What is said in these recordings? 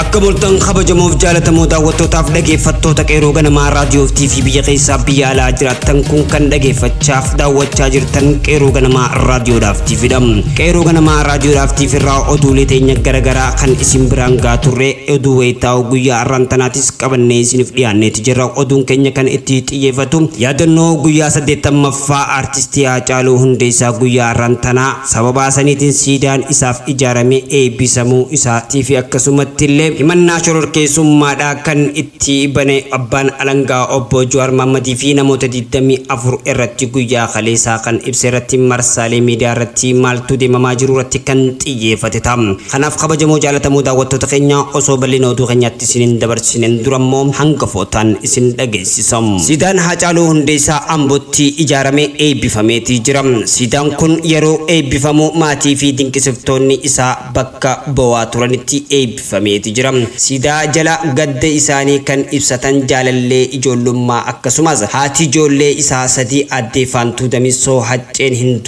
Akka bultan kabajamoof jaalatamoo daawwattootaaf dhageeffattoota qeerroo ganamaa raadiyoo fi biyya keessaa biyya alaa jiraattan kun kan dhageeffachaaf daawwachaa jirtan qeerroo ganamaa raadiyoodhaaf TVdha. Qeerroo ganamaa raadiyoodhaaf TV irraa oduulee teenya garaagaraa kan isin biraan gaa turre oduu wayitaa'u guyyaa har'aan tanaatis qabannee isiniif dhiyaanneeti jirra. Oduun keenya kan itti xiyyeeffatu yaadannoo guyyaa 80ffaa aartistii Haacaaluu Hundeessaa guyyaa har'aan tanaa sababa saniitiin siidaan isaaf ijaarame eebbisamuu isaatii fi akkasumatti illee himannaa shororkeessummaadhaa kan itti bane abbaan alangaa obbo Jawaar Mohammadii fi namoota 24 irratti guyyaa kaleessaa kan ibsa irratti marsaalee miidiyaa irratti maaltu deemamaa jiru irratti kan xiyyeeffate ta'a. Kanaaf kabajamoo jaalatamoo daawwattoota keenya osoo bal'ina oduu keenyaatti isiniin dabarsineen dura immoo hangafootaan isin dhageessisa. Siidaan Haacaaluu Hundeessaa Ambootti ijaarame eebbifameeti jira. Siidaan kun yeroo eebbifamu maatii fi dinqisiiftoonni isaa bakka bo'aa turanitti eebbifameeti jira. Siidaa jala gadda isaanii kan ibsatan jaalallee ijoollummaa akkasumas haati ijoollee isaa sadii addee Faantuu Damisoo hacceen hin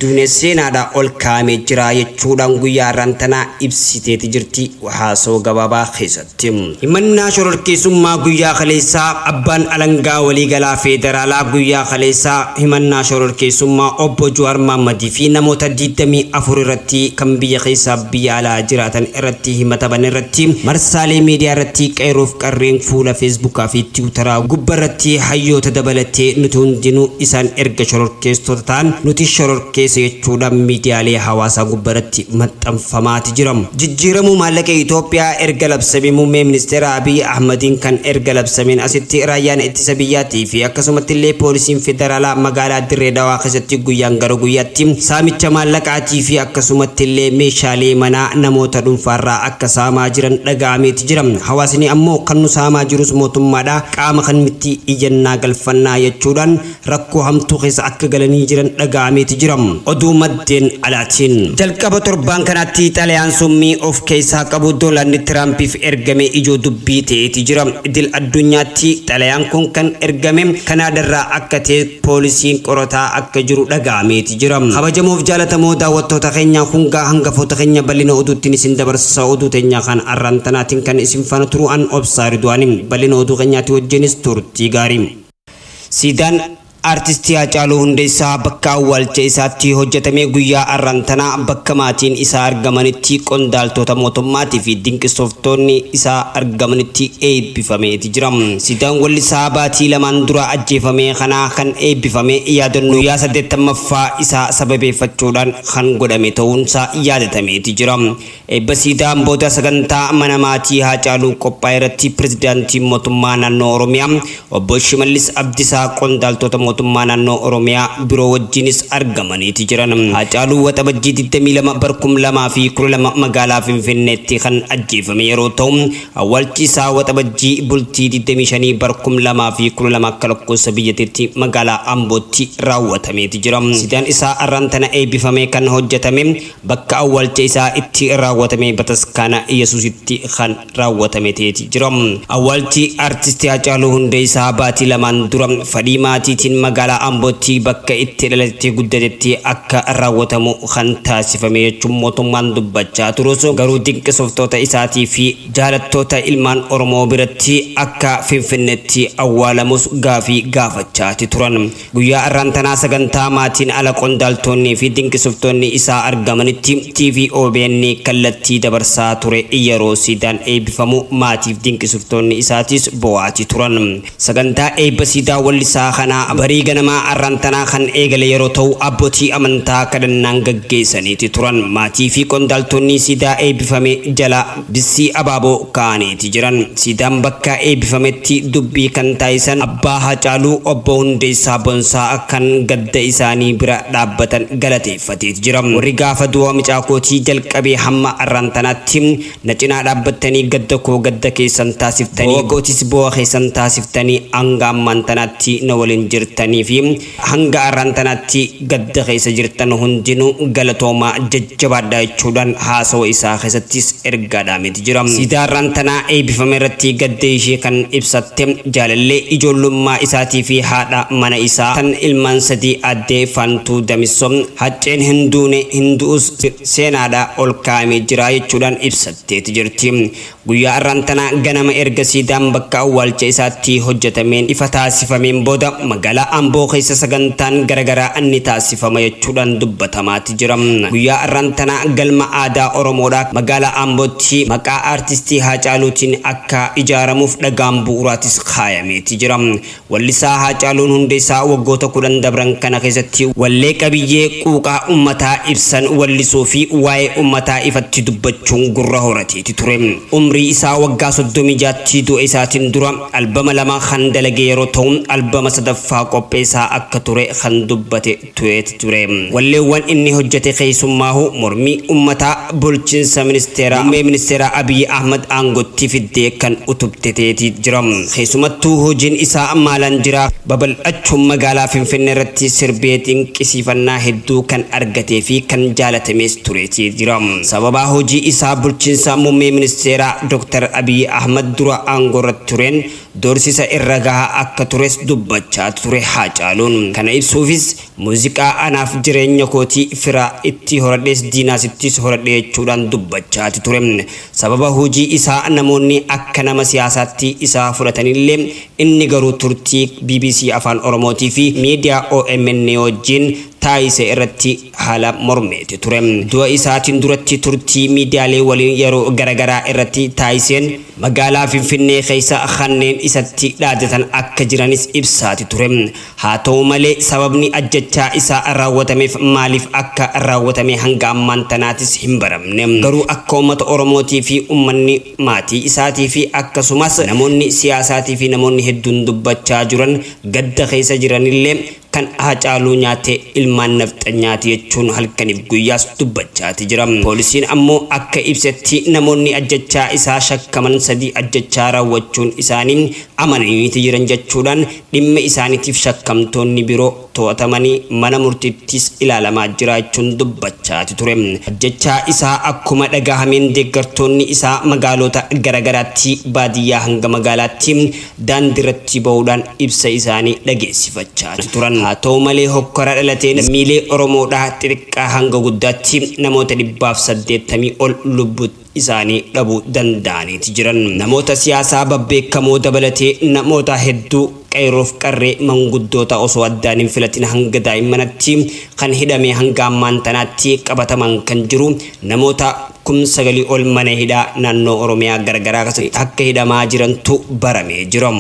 duune seenaadha ol kaa'amee jira jechuudhaan guyyaa har'aan tanaa ibsiteeti jirti haasoo gabaabaa keessatti. Himannaa shororkeessummaa guyyaa kaleessaa abbaan alangaa waliigalaa federaalaa guyyaa kaleessaa himannaa shororkeessummaa obbo Jawaar Mohammadii fi namoota 24 irratti kan biyya keessaa biyya alaa jiraatan irratti himataman irratti marsaalee miidiyaa irratti qeerroof qarreen fuula feesbuukaa fi tiwutaraa gubbaa irratti hayyoota dabalatee nuti hundinuu isaan erga shororkeessitoota ta'an nuti shororkeessa jechuudhaan miidiyaalee hawaasaa gubbaa irratti maxxanfamaati jira. Jijjiiramuu maallaqa Itoophiyaa erga labsame muummee ministeera Abiy Ahmadiin kan erga labsameen asitti raayyaan ittisa biyyaatii fi akkasumatti illee poolisiin federaalaa magaalaa Dirree Dawaa keessatti guyyaan gara guyyaatti saamicha maallaqaatii fi akkasumatti illee meeshaalee manaa namoota dhuunfaarraa akka saamaa jiran dhaga'ameeti jira. Hawaasni ammoo kan nu saamaa jirus mootummaadha qaama kan miti iyyannaa galfannaa jechuudhaan rakkoo hamtuu keessa akka galanii jiran dhaga'ameeti jira. Oduu maddeen alaatiin jalqaba torbaan kanatti xalayaan summii of keessaa qabu Doonaald Tiraampiif ergame ijoo dubbii ta'eeti jira. Idil addunyaatti xalayaan kun kan ergame Kanaadarraa akka ta'e poolisiin qorataa akka jiru dhaga'ameeti jira. Kabajamoof jaalatamoo daawwattoota keenya hungaa hangafoota keenya bal'ina oduuttiin isin dabarsa oduu teenya kan arraan tanaatiin kan isin faana turu an obsaa Ridwaaniin bal'ina oduu keenyaatti wajjinis turtii gaarii. Siidaan aartistii Haacaaluu Hundeessaa bakka awwaalcha isaatti hojjetame guyyaa har'aan tanaa bakka maatiin isaa argamanitti qondaaltota mootummaatii fi dinqisiiftoonni isaa argamanitti eebbifameeti jira. Siidaan wallisaa baatii lamaan dura ajjeefame kanaa kan eebbifame yaadannoo guyyaa 80ffaa isaa sababeeffachuudhaan kan godhame ta'uunsaa yaadatameeti jira. Eebba siidaan booda sagantaa mana maatii Haacaaluu qophaa'e irratti pirezidaantiin mootummaa naannoo Oromiyaa obbo Shimallis Abdiisaa qondaaltota mootummaa naannoo Oromiyaa biroo wajjinis argamaniiti jiran. Haacaaluu Waxabajjii 22 barkum 2012 magaalaa Finfinneetti kan ajjeefame yeroo ta'u awwaalchi isaa Waxabajjii bultii 25 barkum 2012 akka lakkoofsa biyyattiitti magaalaa Ambootti raawwatameeti jira. Siidaan isaa har'aan tana eebbifame kan hojjetame bakka awwaalcha isaa itti raawwatame bataskaana Yesuusitti kan raawwatame ta'eeti jira. Awwaalchi aartistii Haacaaluu Hundeessaa baatii lamaan dura fedhii maatiitiin magaalaa Ambootti bakka itti dhalatee guddatetti akka raawwatamu kan taasifame jechuun mootummaan dubbachaa turus garuu dinqisiiftoota isaatii fi jaalattoota ilmaan Oromoo biratti akka Finfinneetti awwaalamus gaafii gaafachaati turan. Guyyaa har'aan tanaa sagantaa maatiin ala qondaaltonni fi dinqisiiftoonni isaa argamanitti TV OBN kallattii dabarsaa ture yeroo siidaan eebbifamu maatiif dinqisiiftoonni isaatis bo'aati turan. Sagantaa eebba siidaa wallisaa kanaa barii ganamaa har'aan tanaa kan eegale yeroo ta'u abbootii amantaa kadhannaan gaggeessaniiti turan. Maatii fi qondaaltonni siidaa eebbifame jala bissii abaaboo kaa'aniiti jiran. Siidaan bakka eebbifametti dubbii kan taasisan abbaa Haacaaluu obbo Hundeessaa Bonsaa kan gadda isaanii bira dhaabbatan galateeffateeti jira. Warri gaafa du'a mucaa kootii jalqabee hamma har'aan tanaatti na cinaa dhaabbattanii gadda koo gadda keessan taasiftanii boo'a kootis boo'a keessan taasiftanii hanga ammaan tanaatti na waliin jirtan. jirtanii fi hanga har'aan tanaatti gadda keessa jirtan hundinuu galatoomaa jajjabaadhaa jechuudhaan haasawa isaa keessattis ergaa dhaameeti jira. Siidaa har'aan tanaa eebbifame irratti gadda ishee kan ibsatte jaalallee ijoollummaa isaatii fi haadha mana isaa tan ilmaan sadii addee Faantuu Damisoo Hacceen hin duune hin du'us seenaadha ol kaa'amee jira jechuudhaan ibsatteeti jirti. Guyyaa har'aan tanaa ganama erga siidaan bakka awwaalcha isaatti hojjetameen ifa taasifameen booda magaalaa Amboo keessa sagantaan garaagaraa ni taasifama jechuudhaan dubbatamaati jira. Guyyaa har'aan tanaa galma aadaa Oromoodhaa magaalaa Ambootti maqaa aartistii Haacaaluutiin akka ijaaramuuf dhagaan bu'uuraatis kaayameeti jira. Wallisaa Haacaaluun Hundeessaa waggoota 10 dabran kana keessatti wallee qabiyyee quuqaa uummataa ibsan wallisuu fi waa'ee uummataa ifatti dubbachuun gurra horateeti ture. Umrii isaa waggaa 36tti du'a isaatiin dura albama 2 kan dalage yeroo ta'u albama 3ffaa qopheessaa akka ture kan dubbate tureeti ture. Walleewwan inni hojjete keessummaahu mormii uummataa bulchiinsa ministeera muummee ministeera Abiy Ahmad aangootti fiddee kan utubteteeti jira. Keessumattuu hojiin isaa maalaan jira babal'achuun magaalaa Finfinnee irratti sirbee dinqisiifannaa hedduu kan argatee fi kan jaalatames tureeti jira. Sababa hojii isaa bulchiinsa muummee ministeera Dr. Abiy Ahmad dura aangoo irratti tureen doorsisa irra gahaa akka tures dubbachaa ture Haacaaluun. Kana ibsuufis muuziqaa anaaf jireenya kootii fira itti horadhees diinaas ittis horadhee jechuudhaan dubbachaa ture. Sababa hojii isaa namoonni akka nama siyaasaatti isaa fudhatanillee inni garuu turtii BBC Afaan Oromootii fi miidiyaa OMN wajjin taasise irratti haala mormeeti ture. Du'a isaatiin duratti turtii miidiyaalee waliin yeroo garaagaraa irratti taasiseen magaalaa Finfinnee keessa kanneen isatti dhaadatan akka jiranis ibsaati ture. Haa ta'u malee sababni ajjechaa isaa raawwatameef maaliif akka raawwatame hanga ammaan tanaatis hin baramne. Garuu akka uummata Oromootii fi uummanni maatii isaatii fi akkasumas namoonni siyaasaatii fi namoonni hedduun dubbachaa jiran gadda keessa jiranillee kan Haacaaluu nyaate ilmaan nafxanyaati jechuun halkaniif guyyaas dubbachaati jira. Poolisiin ammoo akka ibsetti namoonni ajjechaa isaa shakkaman 3 ajjechaa raawwachuun isaanii amananiiti jiran jechuudhaan dhimma isaaniitiif shakkamtoonni biroo to'atamanii mana murtiittis ilaalamaa jiraachuun dubbachaati ture. Ajjechaa isaa akkuma dhagahameen deeggartoonni isaa magaalota garaagaraatti baadiyyaa hanga magaalaatti daandiirratti bahuudhaan ibsa isaanii dhageessifachaa turan. Haa ta'u malee hokkora dhalateen lammiilee Oromoodhaa xixiqqaa hanga guddaatti namoota 180 ol lubbuu isaanii dhabuu danda'aniiti jiran. Namoota siyaasaa babbeekamoo dabalatee namoota hedduu qeerroof qarree manguddoota osoo addaan hin filatin hanga daa'immanitti kan hidhame hanga ammaan tanaatti qabataman kan jiru namoota 9,000 ol mana hidhaa naannoo Oromiyaa garagaraa keessatti akka hidhamaa jirantu baramee jira.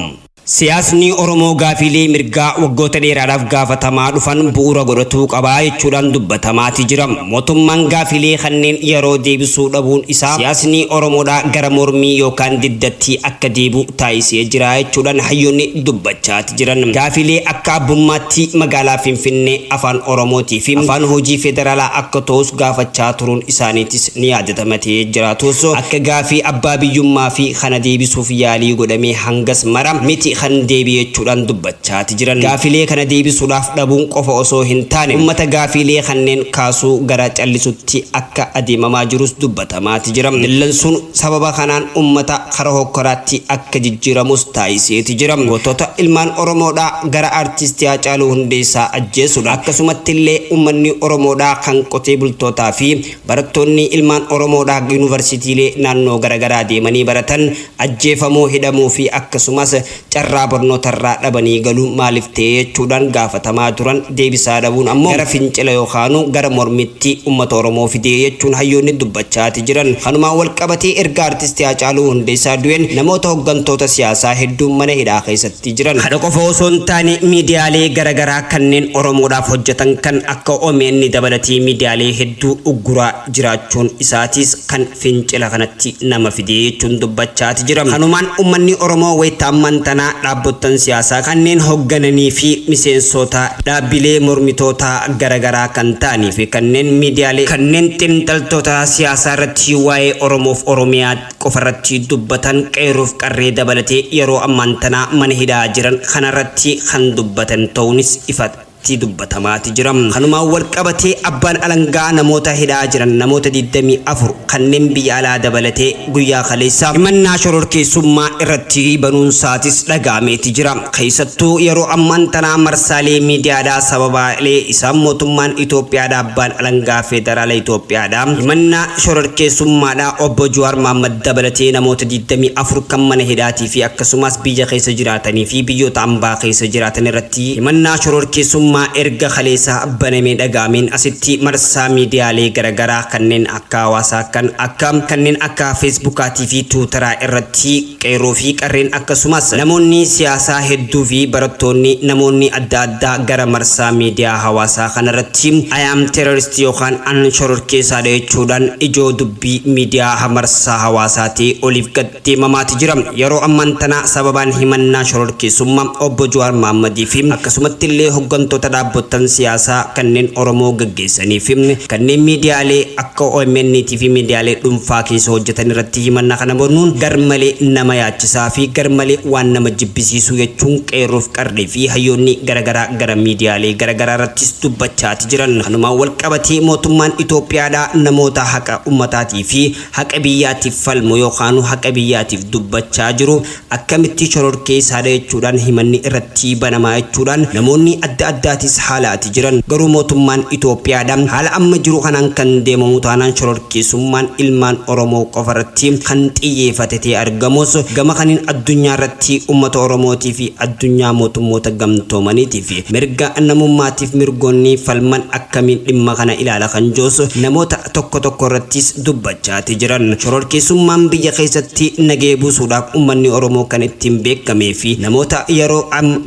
Siyaasni Oromoo gaafiilee mirgaa waggoota dheeraadhaaf gaafatamaa dhufan bu'uura godhatuu qabaa jechuudhaan dubbatamaati jira. Mootummaan gaafiilee kanneen yeroo deebisuu dhabuun isaa siyaasni Oromoodhaa gara mormii yookaan diddatti akka deebi'u taasisee jira jechuudhaan hayyoonni dubbachaati jiran. Gaafiilee akka abbummaatti magaalaa Finfinnee afaan Oromootii fi afaan hojii federaalaa akka ta'us gaafachaa turuun isaaniitis ni yaadatamatee jiraatus akka gaafii abbaa biyyummaa fi kana deebisuuf yaalii godhamee hangas mara miti kan deebi'e jechuudhaan dubbachaati jiran. Gaafiilee kana deebisuudhaaf dhabuun qofa osoo hin taane uummata gaafiilee kanneen kaasuu gara callisutti akka adeemamaa jirus dubbatamaati jira. Dillansuun sababa kanaan uummata kara hokkoraatti akka jijjiiramus taasiseeti jira. Gootota ilmaan Oromoodhaa gara aartistii Haacaaluu Hundeessaa ajjeesuudha. Akkasumatti illee uummanni Oromoodhaa kan qotee bultootaa fi barattoonni ilmaan Oromoodhaa yuunivarsiitiilee naannoo garaagaraa deemanii baratan ajjeefamuu, hidhamuu fi akkasumas carraa barnootarraa dhabanii galuu maaliif ta'e jechuudhaan gaafatamaa turan deebisaa dhabuun ammoo gara fincila yookaan gara mormitti uummata Oromoo fidee jechuun hayyoonni dubbachaati jiran. Kanumaan wal qabatee erga aartistii Haacaaluu Hundeessaa du'een namoota hooggantoota siyaasaa hedduun mana hidhaa keessatti jiran. Kana qofa osoo hin taane miidiyaalee garaagaraa kanneen Oromoodhaaf hojjetan kan akka OMN dabalatee miidiyaalee hedduu ugguraa jiraachuun isaatis kan fincila kanatti nama fidee jechuun dubbachaati jiran. Kanumaan uummanni Oromoo wayita ammaan tanaa dhaabbotan siyaasaa kanneen hooggananii fi miseensota dhaabbilee mormitoota garaagaraa kan ta'anii fi kanneen miidiyaalee kanneen xiinxaltoota siyaasaa irratti waa'ee Oromoof Oromiyaa qofa irratti dubbatan dubbatan qeerroof qarree dabalatee yeroo ammaan tanaa mana hidhaa jiran kanarratti kan dubbatan ta'uunis ifatti dubbatamaati jira. Kanumaan wal qabatee abbaan alangaa namoota hidhaa jiran namoota 24 kanneen biyya alaa dabalatee guyyaa kaleessaa himannaa shororkeessummaa irratti banuunsaatis dhaga'ameeti jira. Keessattuu yeroo ammaan tanaa marsaalee miidiyaadhaa sababaalee isaan mootummaan Itoophiyaadhaa abbaan alangaa federaala Itoophiyaadhaa himannaa shororkeessummaadhaa obbo Jawaar Mohammad dabalatee namoota 24 kan mana hidhaatii fi akkasumas biyya keessa jiraatanii fi biyyoota ambaa keessa jiraatan irratti himannaa shororkeessummaa erga kaleessa banamee dhaga'ameen asitti marsaa miidiyaalee garaagaraa kanneen akka hawaasaa kan akka kanneen akka feesbuukaatii fi tuutaraa irratti qeerroo fi qarreen akkasumas namoonni siyaasaa hedduu fi barattoonni namoonni adda addaa gara marsaa miidiyaa hawaasaa kanarratti I am terrorist yookaan an shororkeessaadha jechuudhaan ijoo dubbii miidiyaa marsaa hawaasaatii oliif gad deemamaati jira. Yeroo ammaan tana sababaan himannaa shororkeessummaa obbo Jawaar Mohammadii fi akkasumatti illee hooggantoota dhaabbotan siyaasaa kanneen Oromoo gaggeessanii fi kanneen miidiyaalee akka OMN fi miidiyaalee dhuunfaa keessa hojjetan irratti himannaa kana banuun garmalee nama yaachisaa fi garmalee waan nama jibbisiisu jechuun qeerroof qarree fi hayyoonni garaagaraa gara miidiyaalee garaagaraa irrattis dubbachaati jiran. Kanumaan wal qabatee mootummaan Itoophiyaadhaa namoota haqa ummataatii fi haqa biyyaatiif falmu yookaan haqa biyyaatiif dubbachaa jiru akkamitti shororkeessaadha jechuudhaan himanni irratti banamaa jechuudhaan namoonni adda addaatis haalaati jiran. Garuu mootummaan Itoophiyaadha haala amma jiru kanaan kan deemamu taanaan shororkeessummaan ilmaan Oromoo qofarratti kan xiyyeeffate ta'ee argamus gama kaniin addunyaa irratti uummata Oromootii fi addunyaa mootummoota gamtoomaniitii fi mirga namummaatiif mirgoonni falman akkamiin dhimma kana ilaala kan jirus namoota tokko tokko irrattis dubbachaati jiran. Shororkeessummaan biyya keessatti nagee buusuudhaaf uummanni Oromoo kan ittiin beekamee fi namoota yeroo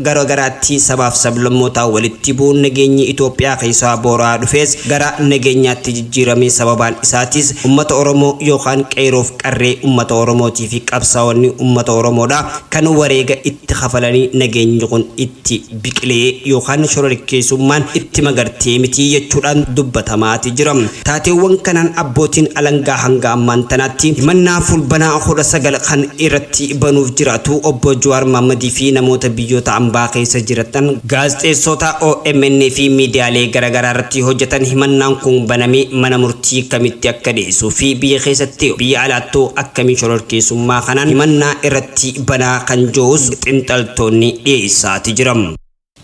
garaagaraatti sabaaf sablammootaa walitti bu'uun nageenyi Itoophiyaa keessaa booraa dhufees gara nageenyaatti jijjiiramee sababaan isaatis uummata Oromoo yookaan qeerroof qarree uummata Oromootii fi qabsaa'onni uummata Oromoodha kan wareega itti kafalanii nageenyi kun itti biqilee yookaan shororkeessummaan itti magartee miti jechuudhaan dubbatamaati jira. Taateewwan kanaan abbootiin alangaa hanga ammaan tanaatti himannaa fulbanaa 19 kan irratti banuuf jiraatu obbo Jawaar Mohammadii fi namoota biyyoota ambaa keessa jiratan gaazexeessota OMN fi miidiyaalee garaagaraa irratti hojjetan himannaan kun banamee mana murtii kamitti akka dhiyeessuu fi biyya keessatti biyya alaattuu akkamii shororkeessummaa kanaan himannaa irratti banaa kan jirus xiinxaltoonni dhiyeessaati jiran.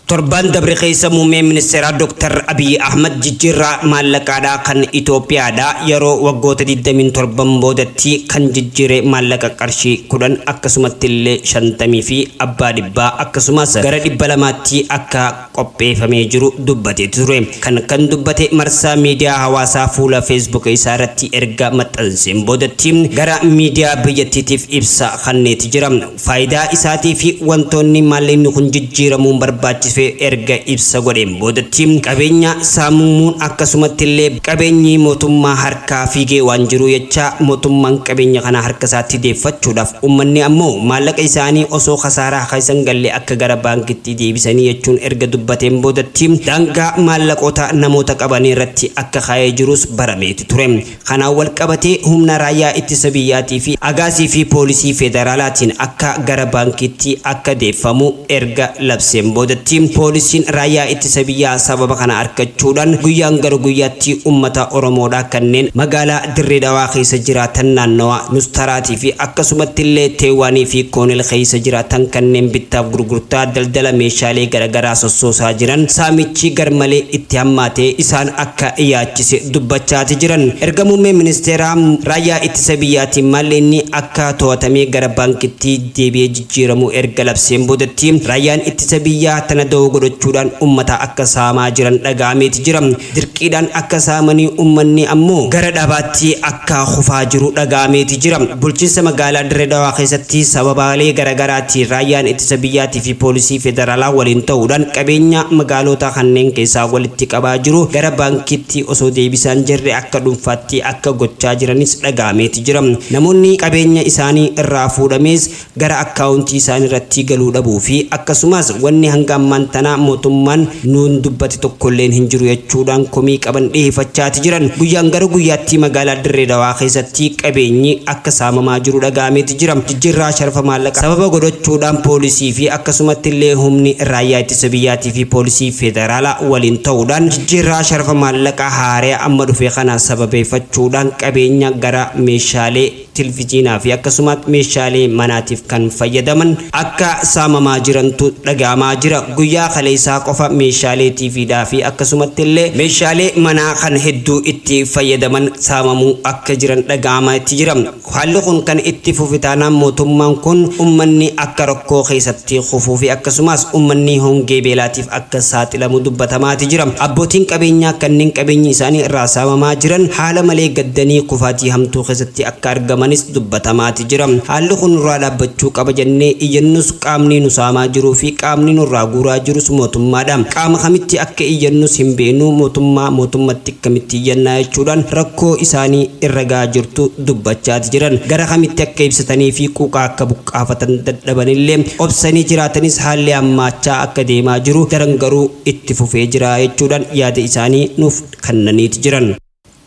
Torban dabre keessa muummeen ministeeraa Dr. Abiy Ahmad jijjiirraa maallaqaadhaa kan Itoophiyaadhaa yeroo waggoota 27 boodatti kan jijjiire maallaqa qarshii 10 akkasumatti illee 50 fi abbaa dhibbaa akkasumas gara 200tti akka qopheeffamee jiru dubbatee ture. Kan dubbate marsaa miidiyaa hawaasaa fuula Facebook isaa irratti erga maxxanseen boodatti gara miidiyaa biyyattiitiif ibsa kenneeti jira. Faayidaa isaatii fi wantoonni maallaqni kun jijjiiramuun barbaachisu erga ibsa godheen boodatti qabeenya saamuun akkasumatti illee qabeenyi mootummaa harkaa fiigee waan jiru jecha mootummaan qabeenya kana harka isaatti deeffachuudhaaf uummanni ammoo maallaqa isaanii osoo kasaaraa keessan galle akka gara baankitti deebisanii jechuun erga dubbateen boodatti daangaa maallaqoota namoota qabanii irratti akka kaa'ee jirus barameeti ture. Kanaan wal qabatee humna raayyaa ittisa biyyaatii fi agaasii fi poolisii federaalaatiin akka gara baankitti akka deeffamu erga labseen boodatti poolisiin raayyaa ittisa biyyaa sababa kana argachuudhaan guyyaan gara guyyaatti uummata Oromoodhaa kanneen magaalaa Dirree Dhawaa keessa jiraatan naannawaa Nustaraatii fi akkasumatti illee Teewaanii fi Koonel keessa jiraatan kanneen bittaaf gurgurtaa daldala meeshaalee garaagaraa sossoosaa jiran saamichi garmalee itti hammaatee isaan akka yaachise dubbachaati jiran. Erga muummeen ministeeraa raayyaa ittisa biyyaatiin maallaqni akka to'atamee gara baankitti deebi'ee jijjiiramu erga labseen boodatti raayyaan ittisa biyyaa tana da'oo godhachuudhaan uummata akka saamaa jiran dhaga'ameeti jira. Dirqiidhaan akka saamanii uummanni ammoo gara dhabaatti akka kufaa jiru dhaga'ameeti jira. Bulchiinsa magaalaa Dirree Dhawaa keessatti sababaalee garaagaraatiin raayyaan ittisa biyyaatii fi poolisii federaalaa waliin ta'uudhaan qabeenya qabeenya magaalota kanneen keessaa walitti qabaa jiru gara baankiitti osoo deebisaan jirre akka dhuunfaatti akka gochaa jiranis dhaga'ameeti jira. Namoonni qabeenya isaanii irraa fuudhames gara akkaawuntii isaanii irratti galuu dhabuu fi akkasumas wanni hanga ammaan tanaa mootummaan nuun dubbate tokkolleen hin jiru jechuudhaan komii qaban dhiyeeffachaati jiran. Guyyaan gara guyyaatti magaalaa Dirree Dawaa keessatti qabeenyi akka saamamaa jiru dhaga'ameeti jira. Jijjiirraa sharafa maallaqa sababa godhachuudhaan poolisii fi akkasumatti illee humni raayyaa ittisa biyyaatii fi poolisii federaalaa waliin ta'uudhaan jijjiirraa sharafa maallaqa haaraa amma dhufe kana sababeeffachuudhaan qabeenya gara meeshaalee televizyiinaa fi akkasumas meeshaalee manaatiif kan fayyadaman akka saamamaa jirantu dhaga'amaa jira. Guyyaa kaleessaa qofa meeshaalee TVdhaa fi akkasumatti illee meeshaalee manaa kan hedduu itti fayyadaman saamamuu akka jiran dhaga'amaa itti jira. Haalli kun kan itti fufe taanaan mootummaan kun ummanni akka rakkoo keessatti kufuu fi akkasumas ummanni hongee beelaatiif akka saaxilamu dubbatamaati jira. Abbootiin qabeenyaa kanneen qabeenyi isaanii irraa saamamaa jiran haala malee gaddanii kufaatii hamtuu keessatti akka argamanis dubbatamaati jira. Haalli kun nurraa dhaabbachuu qaba jennee iyyannus qaamni nu saamaa jiruu fi qaamni nurraa guuraa jirus mootummaadha. Qaama kamitti akka iyyannus hin beeknu, mootummaa mootummatti akkamitti iyyannaa jechuudhaan rakkoo isaanii irra gahaa jirtu dubbachaati jiran. Gara kamitti akka ibsatanii fi quuqaa akka buqqaafatan dadhabanillee obsanii jiraatanis haalli hammaachaa akka deemaa jiru daran garuu itti fufee jira jechuudhaan yaada isaanii nuuf kennaniiti jiran.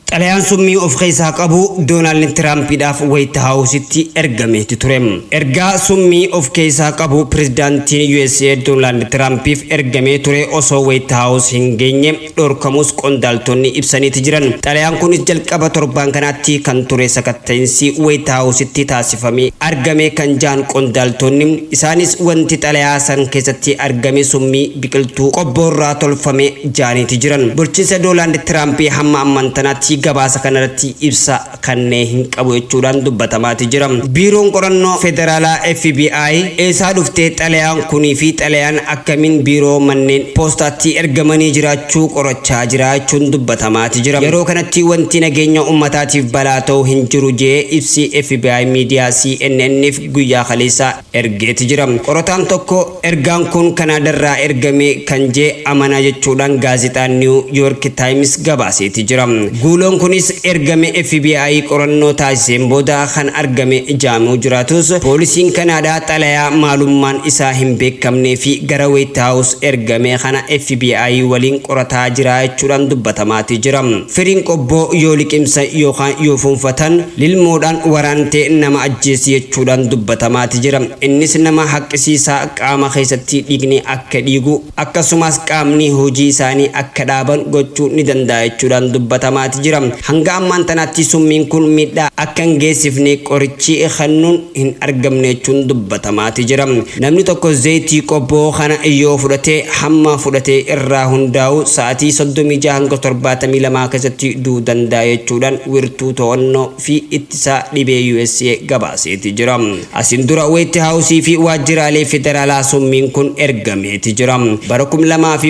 Xalayaan summii of keessaa qabu Doonaald Tiraampiidhaaf Waayit Haawusitti ergameeti ture. Ergaa summii of keessaa qabu pirezidaantiin USA Doonaald Tiraampiif ergamee ture osoo Waayit Haawus hin geenye dhorkamus qondaaltonni ibsaniiti jiran. Xalayaan kunis jalqaba torbaan kanaatti kan ture sakatta'insi Waayit Haawusitti taasifamee argame kan jaan qondaaltonni, isaanis wanti xalayaa san keessatti argame summii biqiltuu qobboorraa tolfame jaaniiti jiran. Bulchiinsa Doonaald Tiraampii hamma ammantanaatti gabaasa kanarratti ibsa kanneen hin qabu jechuudhaan dubbatamaati jira. Biiroon qorannoo federaalaa FBI eessaa dhuftee xalayaan kunii fi xalayaan akkamiin biiroo manneen poostaatti ergamanii jiraachuu qorachaa jira jechuun dubbatamaati jira. Yeroo kanatti wanti nageenya uummataatiif balaa ta'u hin jiru jee ibsi FBI miidiyaa CNN'if guyyaa kaleessaa ergeeti jira. Qorataan tokko ergaan kun Kanaadarraa ergame kan jee amanaa jechuudhaan gaazexaan New York Times gabaaseeti jira. Guuloon kunis ergame FBI qorannoo taasiseen booda kan argame jaamuu jiraatus poolisiin Kanaadaa xalayaa maalummaan isaa hin beekamnee fi gara White House ergame kana FBI waliin qorataa jira jechuudhaan dubbatamaati jira. Firiin qobboo yoo liqimsa yookaan yoo fuunfatan lilmoodhaan waraantee nama ajjeesi jechuudhaan dubbatamaati jira. Innis nama haqqisiisaa qaama keessatti dhiigni akka dhiigu akkasumas qaamni hojii isaanii akka dhaaban gochuu ni danda'a jechuudhaan dubbatamaati jira. Hanga ammaan tanaatti summiin kun miidhaa akka hin geessifne qorichi kennuun hin argamne jechuun dubbatamaati jira. Namni tokko zayitii qobboo kana yoo fudhate hamma fudhate irraa hundaa'u sa'aatii 36 hanga 72 keessatti du'uu danda'a jechuudhaan wirtuu to'annoo fi ittisa dhibee USA gabaaseeti jira. Asiin dura White House fi waajjiraalee federaalaa summiin kun ergameeti jira. Bara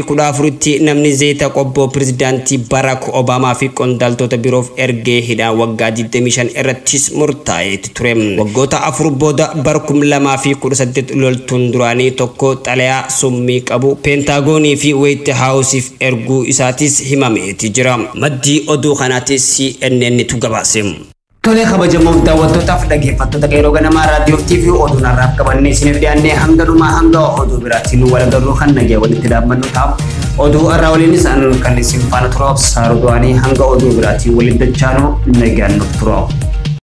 2014tti namni zayita qobboo pirezidaantii Barack Obaamaa fi qondaaltota biroof ergee hidhaa waggaa 25 irrattis murtaa'eeti ture. Waggoota 4 booda bara 2018 loltuun duraanii tokko xalayaa summii qabu Peentaagoonii fi White Houseif erguu isaatis himameeti jira. Maddii oduu kanaatis CNN tu gabaase. Tolee, kabajamoof daawwattootaaf dhaggeeffattoota Qeerroo Ganamaa raadiyoo TV, oduun har'aaf qabannee isiniif dhiyaannee hanga dhumaa, hanga oduu biraatti nu wal agarru kan nagaya walitti dhaabbannu ta'a. Oduu har'aa waliinis kan isin faana tura Obsaa Ruduwaanii, hanga oduu biraatti waliin dachaanu nagaan nuuf tura.